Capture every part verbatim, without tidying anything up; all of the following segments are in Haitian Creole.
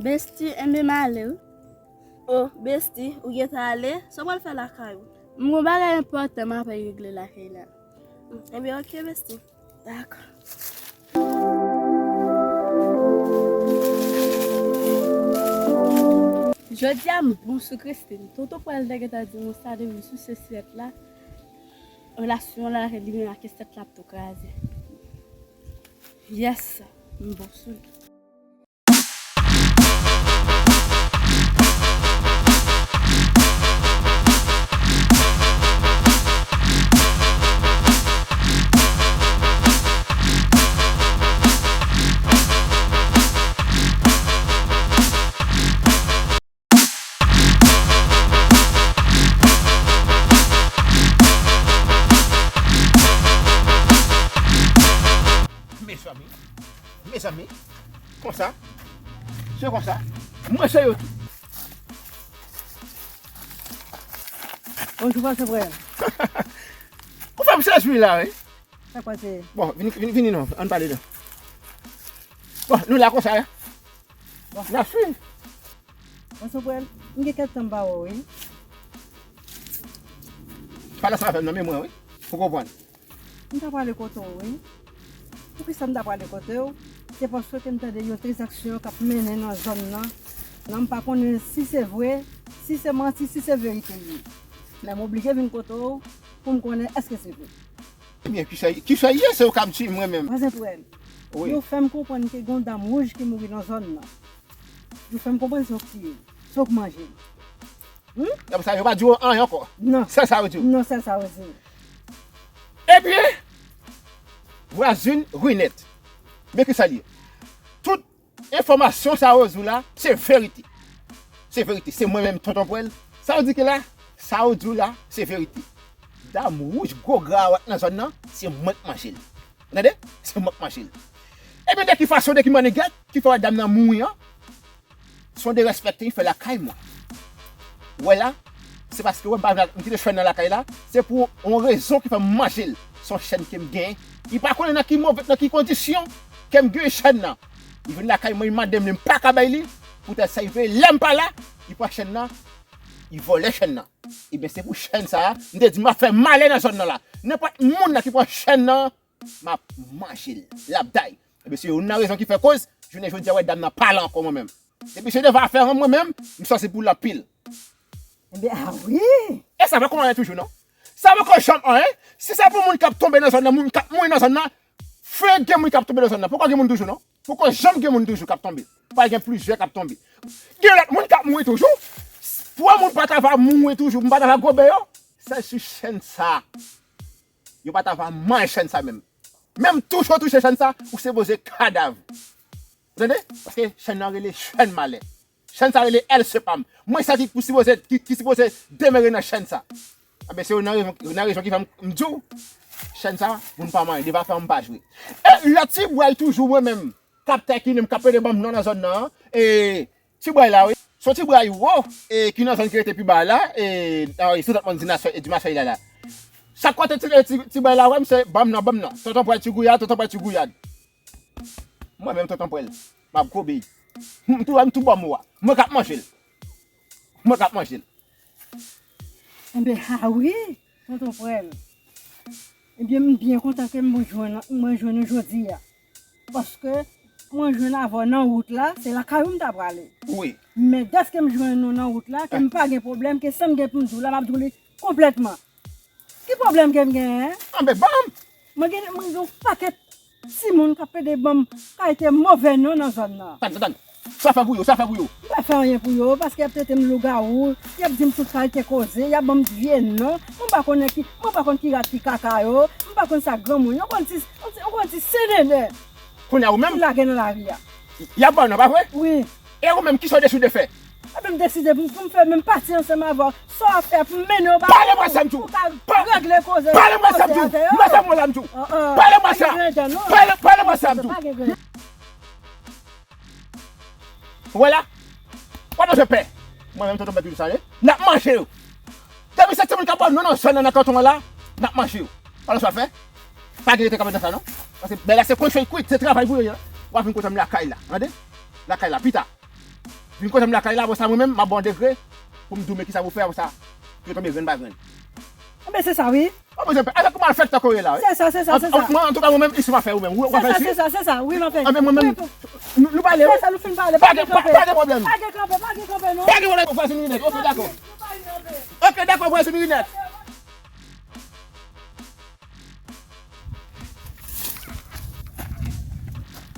Besti, enben m ale wi. O, besti, ou gentan ale? Sa w pral fè lakay ou? M gon bagay enpòtan m apral regle lakay la. Enben, oke, besti. Dakò. Jodi a, m bon sou Christine. Tonton Pwèl te gentan di m sa depi sou se sèt la. Relasyon la, li menm ak sèt la ap tou kraze. Yes, m bon sou li. Mezanmi, mezanmi, konsa, se konsa, mwen se yo tou. Bonjou, Pastè Pwèl. Ou fè m sezi la, wi. Sa k pase? Bon, vini, vini, vini non, ann pale non. Bon, nou la konsa, wi. Bon. N ap swiv. Pastè Pwèl, m gen kèk tan m pa wè w, wi. Pale ansanm avè m nan, men mwen, wi. Ou konprann? M ta prale kote w, wi. Poukisa m ta prale kote w? Se paske m tande yon tranzaksyon k ap mennen nan zòn nan. Nan m pa konnen si se vre, si se manti, si se verite l ye. Men m oblije vin kote w pou m konnen èske se vre. Ebyen, kisa, kisa ye? Se ou k ap di m mwen menm. Pastè Pwèl, wi, yo fè m konprann ke gen yon dam wouj ki mouri nan zòn nan. Yo fè m konprann se yo k tiye l, se yo k manje l. Hmm? Apre sa, yo pa di w anyen ankò. Non. Sèl sa yo di w. Non, sèl sa yo di m. Ebyen, vwazin Rinèt. Men kisa l ye? Tout enfòmasyon sa yo di w la, se verite. Se verite. Se mwen menm, Tonton Pwèl. Sa yo di ke la, sa yo di w la, se verite. Dam wouj gwo gra a w nan zòn nan, se mwen k manje l. Tande? Se mwen k manje l. Ebyen, de ki fason, de ki mannigèt, ki fè w wè dam nan mouri an? Se yon derespèkte li fè lakay mwen. Ou wè la, se paske wè m pa vle m kite chèn nan lakay la, se pou yon rezon ki fè m manje l. Se yon chèn ke m genyen. Li pa konnen nan ki move, nan ki kondisyon ke m genyen chèn nan. Li vin lakay mwen, li mande m li, m pa ka bay li. Poutèt sa, li veye lè m pa la, li pran chèn nan, li vòlè chèn nan. Ebyen, se pou chèn sa a, m te di m ap fè malè nan zòn nan la. Nenpòt moun nan ki pran chèn nan, m ap manje l. L ap day. Ebyen, se youn nan rezon ki fè koz, jounen jodi a, wè dam nan pa la ankò mwen menm. Depi se devan afè an mwen menm, m santi pou l anpil. Ebyen, a wi! E sa poko anyen toujou, non? Sa poko janm anyen. Si se pou moun k ap tonbe nan zòn nan, moun k ap mouri nan zòn nan, fè gen moun k ap tonbe nan zòn nan. Poko gen moun toujou, non? Poko janm gen moun toujou k ap tonbe. Pral gen plizyè k ap tonbe. Gen lòt moun k ap mouri toujou. Pou yon moun pa ta va mouri toujou, moun pa ta va gobe yo, sèl sou chèn sa a. Yo pa ta va manje chèn sa menm. Menm touche w touche chèn sa, ou sipoze kadav. Ou tande? Paske chèn nan rele chèn malè. Chèn sa rele Èl Sepam. Mwen sa ki pou sipoze, ki, ki sipoze demere nan chèn sa. Anben, se youn nan rezon, youn nan rezon ki fè m, m di w, chèn sa, moun pa manje, li pa fè m pa jwe. E lòt ti bway toujou mwen menm, k ap takinen m, k ap pede ban m non nan zòn nan, e ti bway la, wi. Se yon ti bway wo, e ki nan zòn ki rete pi ba la, e, a, sou tèt mòn Dimasòy, e Dimasòy la, la. Chak kote ti, ti, ti bway la wè m, se ban m non, ban m non. Tonton Pwèl ti gouyad, Tonton Pwèl ti gouyad. Mwen menm Tonton Pwèl, m ap gobe. M tou, m tou bò mo a. Mwen k ap manje l. Mwen k ap manje l. Enben, a wi, Tonton Pwèl. Ebyen, m byen kontan ke mwen jwenn, mwen jwenn ou jodi a. Paske mwen jwenn avè w nan wout la, se lakay ou m ta prale. Wi. Men dèske m jwenn ou nan wout la, ke m pa gen pwoblèm, ke sa m gen pou m di w la, m ap di w li konplètman. Ki pwoblèm ke m genyen? Anben, ban m! Mwen gen, mwen gen yon pakèt timoun k ap pede ban m kalite move non nan zòn nan. Tann, tann, tann. Sa fè pou yo, sa fè pou yo. M pa fè anyen pou yo, paske y ap trete m lougawou, y ap di m tout kalite koze, y ap ban m vye non. Mwen pa konnen ki, mwen pa konn ki rat ki kaka yo, mwen pa konn sa granmoun yo konn di, yo konn di senene. Kounye a ou menm? Ki lage nan lari a. Y ap ban w non, pa vre? Wi. E ou menm, kisa w deside fè? Ebyen, m deside pou, pou m fè menm pati ansanm avè w. Sa w ap fè pou m mennen w ba ou, pou w ka regle koze, koze avè yo. Pale mwen sa m di w. Pale mwen sa m di w. Mwen sa m wè la m di w. Pale mwen sa. Pale, pale mwen sa m di w. Ou wè la? W ap manje pè. Mwen menm Tonton Pwèl toujou sale. N ap manje yo. Depi se timoun k ap pran non nan zòn nan, nan kanton an la, n ap manje yo. Alò sa w ap fè? Pa gen rete kanpe nan sa non. Paske bèl la se konchon kwit, se travay pou yo ye. W ap vin kote m lakay la. Tande? Lakay la, pita. Vin kote m lakay la, apre sa, mwen menm, m ap ba w degre pou m di w men kisa pou fè, apre sa, pou yo tonbe grenn pa grenn. Enben, se sa, wi. Ou bezwen pè, avèk kòman l fèt tankou w ye la, wi. Se sa, se sa, se sa. Mwen, antouka, mwen menm, isi m ap fè ou menm. Ou, ou ap fè isi? Se sa, se sa, wi, m ap fè. Enben, mwen menm, nou, nou pale, wi. Se sa, nou fin pale, pa gen kanpe. Pa gen pwoblèm. Pa gen kanpe, pa gen kanpe, non. Pa gen kanpe, vwazin Ninèt. Ok, dakò. Ok, dakò, vwazin Ninèt.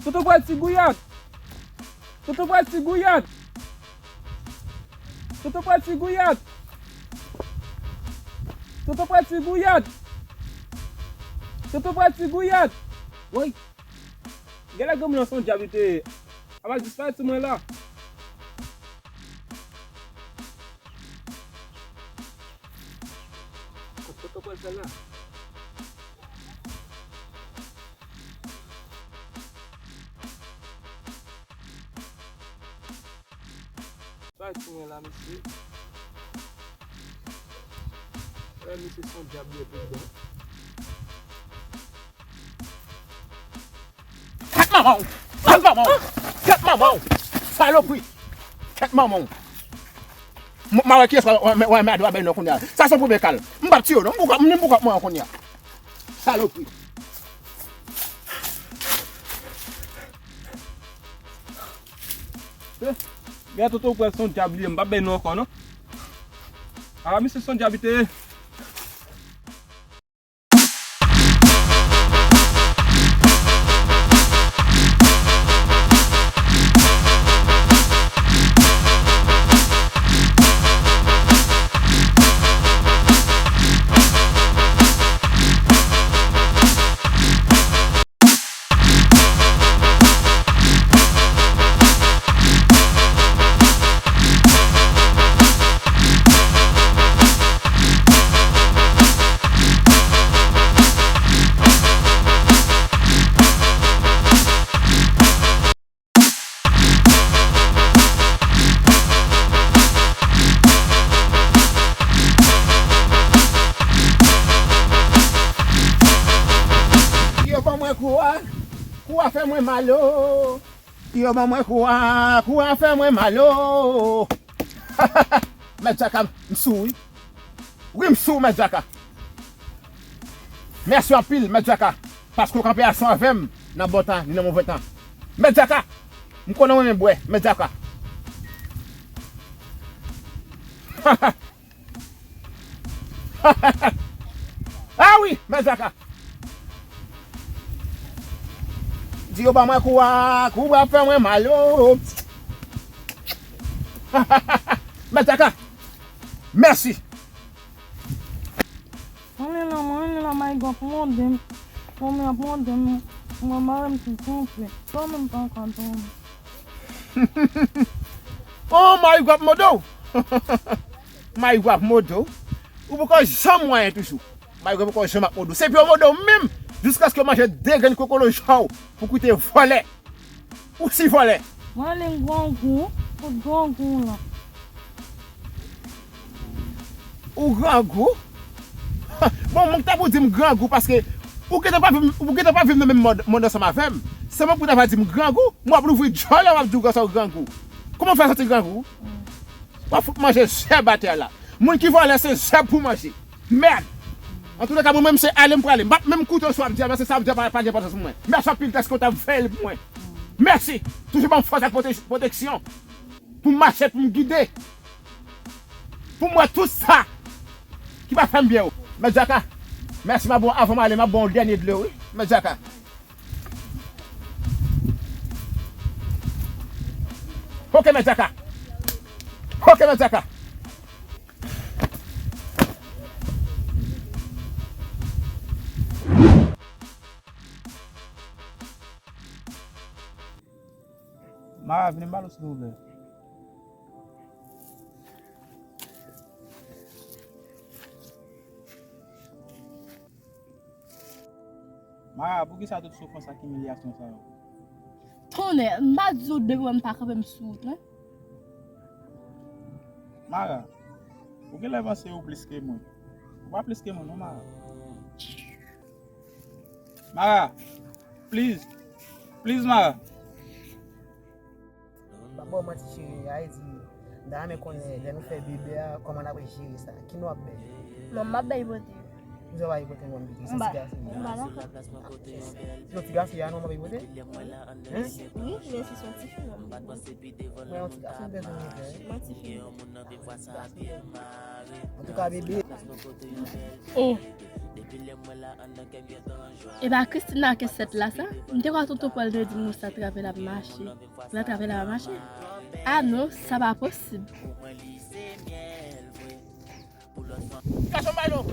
Toutou prè ti gouyad. Toutou prè ti gouyad. Toutou prè ti gouyad. Toutou prè ti gouyad. Toutou prè ti gouyad. Woy. Genlè granmoun nan se yon dyab li te ye. Aba disparèt sou mwen la. Kot, kot, kot pral fè la? Sa ki mwen la, mesye. Wè, mesye, se yon dyab li ye tout bon. Tèt manman w! Tèt manman w! Tèt manman w! Salopri! Tèt manman w! M, m a wè kiyès wè, wè, wè, mèd la bay non kounye a. Sa se yon premye kal. M p ap tiye w non. M pou kòb, m pou kòb mwen an kounye a. Salopri! Eh, gen toutou prè se yon dyab li ye, m p ap bay non ankò non. A, misye se yon dyab li te ye. Yo ban mwen kou a, kou a fè mwen mal o. Yo ban mwen kou a, kou a fè mwen mal o. Mèt Djaka, m sou wi. Wi, m sou, Mèt Djaka. Mèsi anpil, Mèt Djaka, paske w kanpe ansanm avè m nan bon tan ni nan move tan. Mèt Djaka, m konnen w renmen bwè, Mèt Djaka. Ah wi, Mèt Djaka. Di yo ban mwen kou a, kou a fè mwen mal o. Mèt Djaka, mèsi. Mwen menm la, mwen menm la, Mayiga ap mòde m. Mwen menm ap mòde m. Mwen mare m tou konplè. Sa w menm pa ka tonbe. Oh, Mayiga ap mòde w. Mayiga ap mòde w. Ou poko janm mwayen toujou. Mayiga poko janm ap mòde w. Se pou yo mòde w menm, jiskaske yo manje de grenn kokolo jan w pou kite vòlè. Ou si vòlè. Mwen li grangou, fout grangou lan. Ou grangou? Bon, mwen ta pou di m grangou paske ou gentan pa viv, ou gentan pa viv nan menm mond, mond ansanm avè m. Se mwen pou ta va di m grangou, mwen ap louvri djòl la, w ap di w konsa ou grangou. Kòman w fè santi grangou? W ap fout manje zèb atè la. Moun ki vòlè se zèb pou manje. Mèd! Antouleka, mwen menm se ale m prale. M p ap menm koute w si w ap di a, paske sa w ap di a pa, pa gen enpòtans pou mwen. Mèsi anpil dèske w t ap veye l pou mwen. Mèsi! Toujou ban m fòs ak pwotej-, pwoteksyon pou m mache, pou m gide, pou m wè tout sa ki pa fè m byen yo. Mèt Djaka, mèsi, m ap bon, avan m ale, m ap bon dènye dlo, wi. Mèt Djaka. Ok, Mèt Djaka. Ok, Mèt Djaka. Mara, vini m pale w, silvouplè. Mara, poukisa tout soufrans ak imilyasyon sa yo? Tonnè, m pa di w depi w wè m pa kanpe m sou wout mwen. Mara, ou genlè panse ou plis ke mwen. Ou pa plis ke mwen non, Mara. Mara, please. Please, Mara. Bon, manti cheri, a di, m ta renmen konnen, lè nou fè bebe a, kòman n ap jere sa? Ki non w ap bay? Non, m ap bay pote. Ou sa bay pote yon bebe, se M ba, ti gason. M ba lakòt. Non, ti gason, a non, m ap bay pote? Hein? Wi, men si se yon ti fi, non, m bay pote. Mwen, yon ti gason, m bezwen yon frè. Mwen ti fi. Antouka, bebe. Oh. E pa Christina ke sèt la sa? M te kwè tonton Paul te di m sa travay la ap mache. La travay la ap mache. Ah non, sa pa posib. Gason, bay non.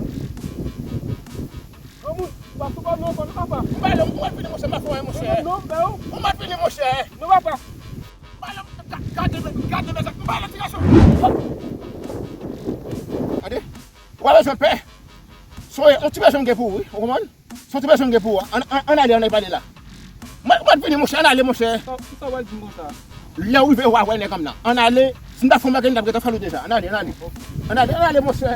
Granmoun, ou pa fou pa non, non, papa. Bay non, ou mal fini, monchè, m pa fè anyen, monchè. Non, non, bay ou. Ou mal fini, monchè. Non, papa. Bay non, ga- gade, gade, gade, bay non, ti gason. Gade, ou pa bezwen pè. Se yon ti bezwen m gen pou ou, wi, ou konprann? Se yon ti bezwen m gen pou ou. Ann, ann, ann ale, ann ale pale la. Mwen, mwen vini, monchè, ann ale, monchè. Sa, sa w al di m konsa? Lè w rive, w a wè nèg an m nan. Ann ale, si m ta fè yon bagay, m t ap gentan fè l ou deja. Ann ale, ann ale. Ann ale, ann ale, monchè.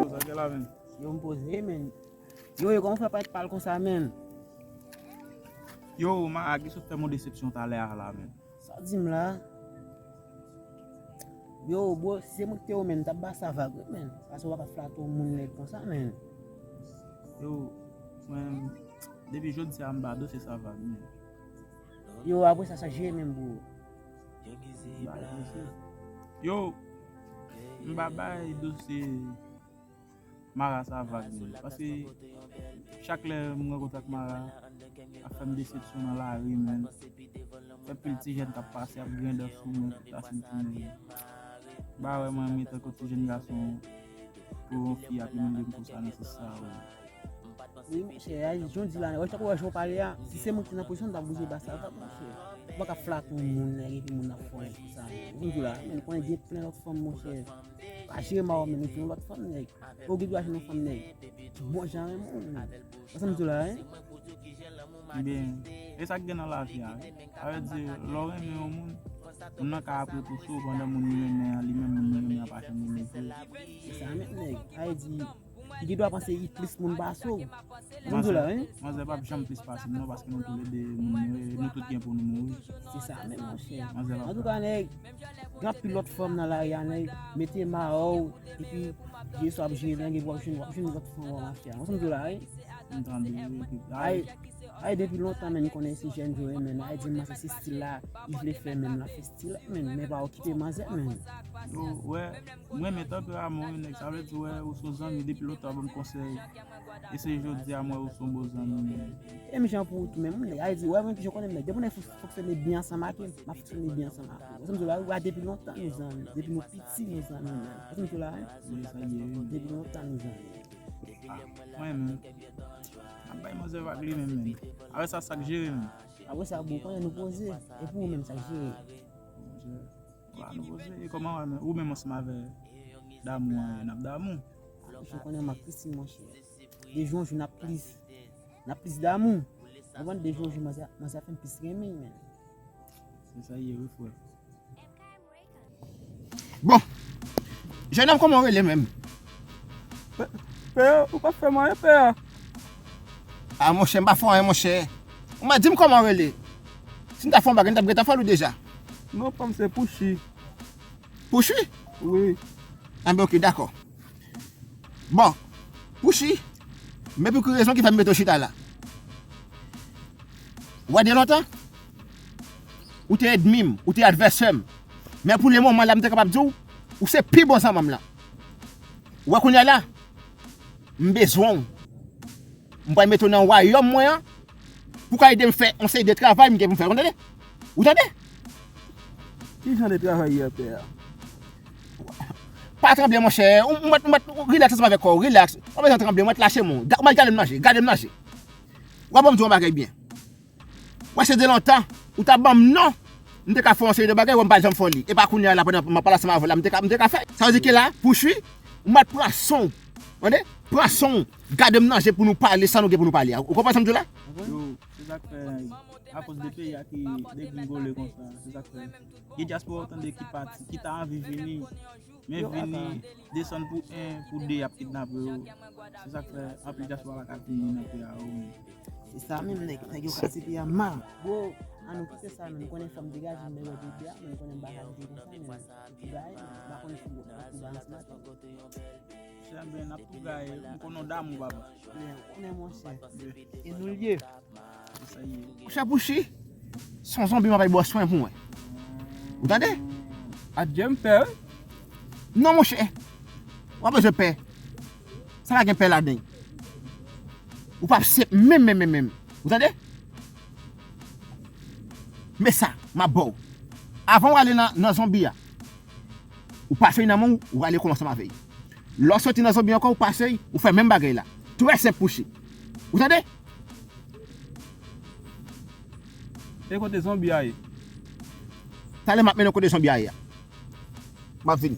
Yo, sa k la, menn? Yo, m poze, menn. Yo, yo, kòman w fè parèt pal konsa, menn? Yo, Mara, kisa w fè m yon desepsyon talè a la, menn? Sa w di m la? Yo, bro, si se mwen ki te ou menm, m t ap ba sa vag, wi, menn. Paske w pa ka flate yon moun nèg konsa, menn. Yo, mwen, depi jodi a, m ba dosye sa vag, menn. Yo, apre sa, sa k jere menm, bro? Yo, m pa bay dosye Mara sa vag, menn. Paske chak lè m rankontre ak Mara, ap fè m desepsyon nan lari, menn. Fè pil ti jèn k ap pase, ap griyen dan sou mwen, tout la senti, menn. M pa wè mwen menm tankou ti jèn gason pou yon fi ap imilye m konsa nan sans sa, wi. Wi, monchè, a, jan w di la, wè, tankou wè jan w pale a, si se mwen ki te nan pozisyon, m t ap oblije ba sa vag, monchè. Ou pa ka flate yon moun, nèg, epi moun ap fè w konsa. Ou di la, menn, konnen gen plen lòt fanm, monchè. Pa jere Mara, menn, epi yon lòt fanm, nèg. Ou gen dwa jwenn yon fanm nèg ki bon jan renmen w, menn. Ou sa m di w la, hein? Ebyen, e sa k gen nan lavi a, wi. Sa vle di, lè w renmen yon moun, moun nan ka apre pouse w pandan moun li renmen an, li menm moun li renmen an pa janm renmen vre. Se sa menm, nèg. Sa vle di, li gen dwa panse li plis moun pase w. Ou sa m di w la, hein? Manzè p ap janm plis pase m non, paske nou toulede moun nou ye, nou tout gen pou nou mouri. Se sa menm, monchè. Antouka, nèg, gen anpil lòt fanm nan lari a, nèg. Mete Mara w, epi jere sa w ap jere, nèg, epi w ap jwenn, w ap jwenn lòt fanm w ap mache a. Ou sa m di w la, wi? M tande, wi, epi, ay, ay, depi lontan, menn, m konnen se jèn yo ye, menn. Ay, di m, se stil la, li vle fè, menn, l ap fè stil la, menn. Men pa okipe manzè, menn. Yo, wè, m renmen tanperaman w, wi, nèg. Sa vle di, wè, ou se yon zanmi depi lontan, w ban m konsèy. E se jodi a, m wè ou se yon bon zanmi, menn. E m jan pou ou tou, menn, nèg. Ay, di, wè, mwen, jan w konnen m, nèg. Depi w nèg fonksyone byen ansanm ak mwen, m ap fonksyone byen ansanm ak ou. Ou sa m di w la, wi, wè, depi lontan, nou zanmi. Depi nou piti, nou zanmi, menn. Ou sa m di w la, hein? Wi, sa ye, wi. Depi lontan, nou zanmi. Ah, mwen menm. Ap bay manzè vag li menm, menn. Apre sa, sa k jere menm? Apre sa, bon, konnen nou poze. E pou ou menm, sa k jere? Monchè, la nou poze. E kòman w menm? Ou menm ansanm avè damou an, n ap damou. Monchè, konnen m ak Christine, monchè. De jou an jou, n ap plis. N ap plis damou. Ou konprann? De jou an jou, manzè, manzè ap fè m plis renmen, menn. Se sa ye, wi, frè. Bon. Jennonm, kòman w rele menm? Pè, pè, ou pa fè m anyen, pè. A, monchè, m pa fè w anyen, monchè. Ou mèt di m kòman w rele. Si m ta fè yon bagay, m t ap gentan fè l ou deja. Non, pa m se Pouchi. Pouchi? Wi. Anben, oke, dakò. Bon, Pouchi, men pou ki rezon ki fè m mete w chita la? W wè de lontan, ou te ènmi m, ou te advèsè m. Men pou le moman la, m te kapab di w, ou se pi bon zanmi m lan. W wè kounye a la, m bezwen w. M pral mete w nan wayòm mwen an, pou w ka ede m fè yon seri de travay m gen pou m fè, ou tande? Ou tande? Ki jan de travay y ap fè a? Pa tranble, monchè. Ou, ou mèt, ou mèt, ou rilaks ansanm avèk kò w, rilaks. Ou pa bezwen tranble, ou mèt lache men w. Ga-, ou mèt gade m manje, gade m manje. W ap ban m di yon bagay byen. W wè, se de lontan, ou t ap ban m non, m te ka fè yon seri de bagay, w wè m pa janm fè w li. E pa kounye a la, pandan m ap pale ansanm avè w la, m te ka, m te ka fè. Sa vle di ke la, Pouchi, ou mèt pran san w. Tande? Pran san w. Gade m nan je pou nou pale sa nou gen pou nou pale a. Ou konprann sa m di w la? Yo, se sa k fè, akoz de peyi a ki degringole konsa, se sa k fè. Gen dyaspora w tande ki pati, ki ta anvi vini. Men vini desann pou en, pou de y ap kidnape yo. Se sa k fè anpil dyaspora pa ka vini nan peyi a yo. Se sa menm, nèg, nèg yo ka site a mal. Bro, an nou kite sa, men m konnen fò m degaje m, men wè de de a, men m konnen m pa ka kite konsa, men m tou gaye, m pa konnen si m ap tou gaye ansanm avè w. Se sa, men n ap tou gaye, m konnen w damou, papa. Men, konnen, monchè. E nou l ye. Monchè Pouchi, se yon zonbi m ap al ba w swen pou mwen. Ou tande? Adye, m pè, wi. Non, monchè. W ap bezwen pè. Sa pa gen pè ladan l. Ou p ap senp menm, menm, menm, menm. Ou tande? Men sa, m ap ba w. Avan w ale nan, nan zonbi a, ou pase l nan men w, ou ale kole ansanm avè l. Lè w soti nan zonbi ankò, ou pase l, ou fè menm bagay la. Trè senp, Pouchi. Ou tande? E kote zonbi a ye? Talè m ap mennen w kote zonbi a ye a. M ap vini.